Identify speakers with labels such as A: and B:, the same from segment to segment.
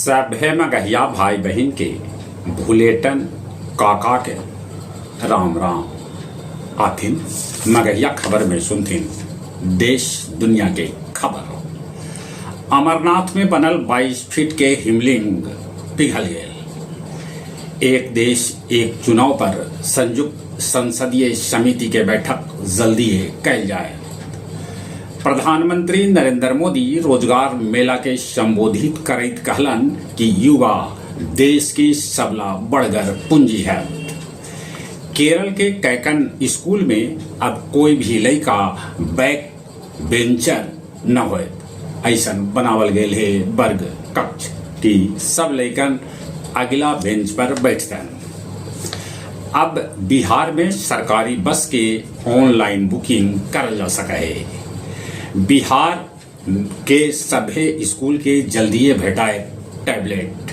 A: सभे मगहिया भाई बहिन के भुलेटन काका के राम राम। आथिन मगहिया खबर में सुनथिन देश दुनिया के खबर। अमरनाथ में बनल 22 फीट के हिमलिंग पिघल गेल। एक देश एक चुनाव पर संयुक्त संसदीय समिति के बैठक जल्दीए कैल जाए। प्रधानमंत्री नरेंद्र मोदी रोजगार मेला के संबोधित करैत कहलन कि युवा देश की सबला बड़गर पूंजी है। केरल के कैकन स्कूल में अब कोई भी लड़का बैक बेंचर न होए, ऐसन बनावल गेल है वर्ग कक्ष कि सब लड़कन अगला बेंच पर बैठतन। अब बिहार में सरकारी बस के ऑनलाइन बुकिंग करल जा सके है। बिहार के सभे स्कूल के जल्दीए भेटाए टैबलेट।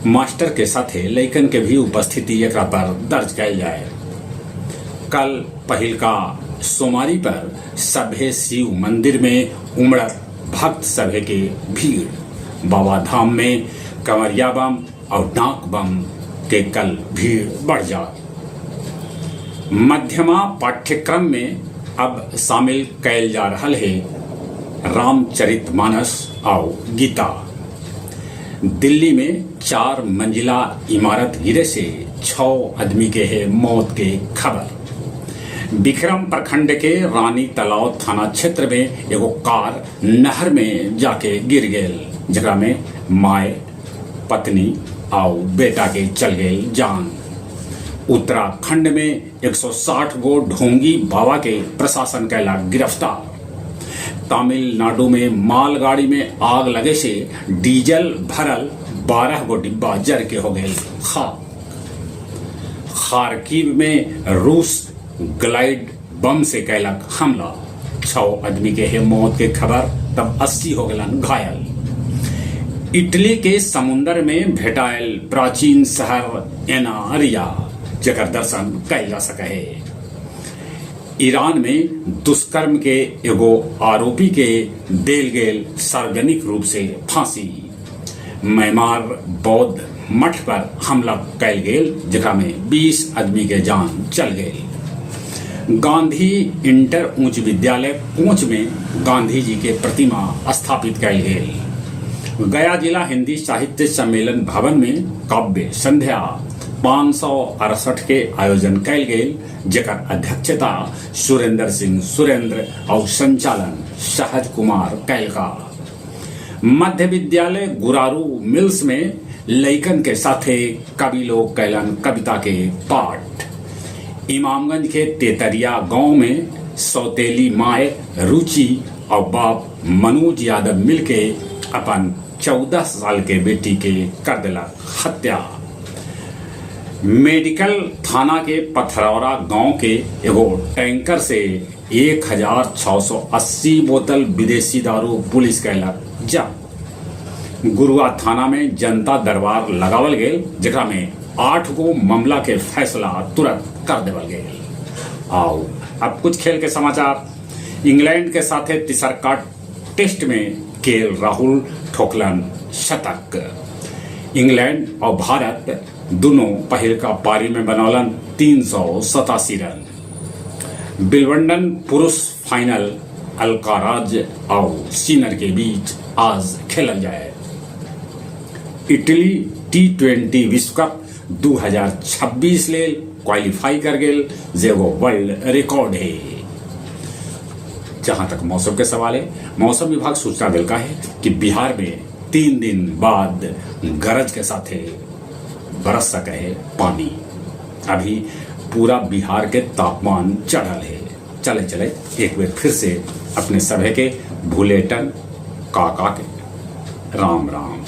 A: मास्टर के साथे लइकन के भी उपस्थिति एकरा पर दर्ज कैल जाए। कल पहिलका सोमारी पर सभे शिव मंदिर में उमड़त भक्त सभे के भीड़। बाबा धाम में कंवरिया बम और डाक बम के कल भीड़ बढ़ जात। मध्यमा पाठ्यक्रम में अब शामिल कैल जा रहल है रामचरितमानस और गीता। दिल्ली में 4 मंजिला इमारत गिरे से 6 आदमी के है मौत के खबर। विक्रम प्रखंड के रानी तालाब थाना क्षेत्र में एगो कार नहर में जाके गिर गेल, जकरा में माय, पत्नी और बेटा के चल गेल जान। उत्तराखंड में 160 गो ढोंगी बाबा के प्रशासन कैला गिरफ्तार। तमिलनाडु में मालगाड़ी में आग लगे से डीजल भरल 12 गो डिब्बा जर के हो गए खाक। खारकीव में रूस ग्लाइड बम से कैलक हमला, 6 आदमी के है मौत के खबर, तब 80 हो गलन घायल। इटली के समुन्दर में भेटायल प्राचीन शहर एनारिया, जकर दर्शन कैल जा सके है। ईरान में दुष्कर्म के एगो आरोपी के देल गेल सार्वजनिक रूप से फांसी। म्यांमार बौद्ध मठ पर हमला कैल गेल, जकरा में 20 आदमी के जान चल गेल। गांधी इंटर उच्च विद्यालय कोच में गांधी जी के प्रतिमा स्थापित कैल गेल। गया जिला हिंदी साहित्य सम्मेलन भवन में काव्य संध्या 568 के आयोजन कैल गेल, जकर अध्यक्षता सुरेंद्र सिंह सुरेंद्र और संचालन सहज कुमार कैलका। मध्य विद्यालय गुरारू मिल्स में लइकन के साथे कवि लोग कैलन कविता के पाठ। इमामगंज के तेतरिया गांव में सौतेली माए रुचि और बाप मनोज यादव मिलके अपन 14 साल के बेटी के कर देलक हत्या। मेडिकल थाना के पथरौरा गांव के एगो टैंकर से 1680 बोतल विदेशी दारू पुलिस कैलक जब्त। गुरुआ थाना में जनता दरबार लगावल गेल, जकरा में 8 गो मामला के फैसला तुरंत कर देवल गेल। आओ अब कुछ खेल के समाचार। इंग्लैंड के साथे तिसरका टेस्ट में केएल राहुल ठोकलन शतक। इंग्लैंड और भारत दोनों पहिलका पारी में बनौलन 387 रन। विंबलडन पुरुष फाइनल अल्काराज और सिनर के बीच आज खेलल जाए। इटली T20 विश्व कप 2026 लेल क्वालिफाई कर गेल, जेगो वर्ल्ड रिकॉर्ड है। जहां तक मौसम के सवाल है, मौसम विभाग सूचना दिलका है कि बिहार में 3 दिन बाद गरज के साथे बरस सके है पानी। अभी पूरा बिहार के तापमान चढ़ल है। चले चले एक बार फिर से अपने सभे के भुलेटन काका के राम राम।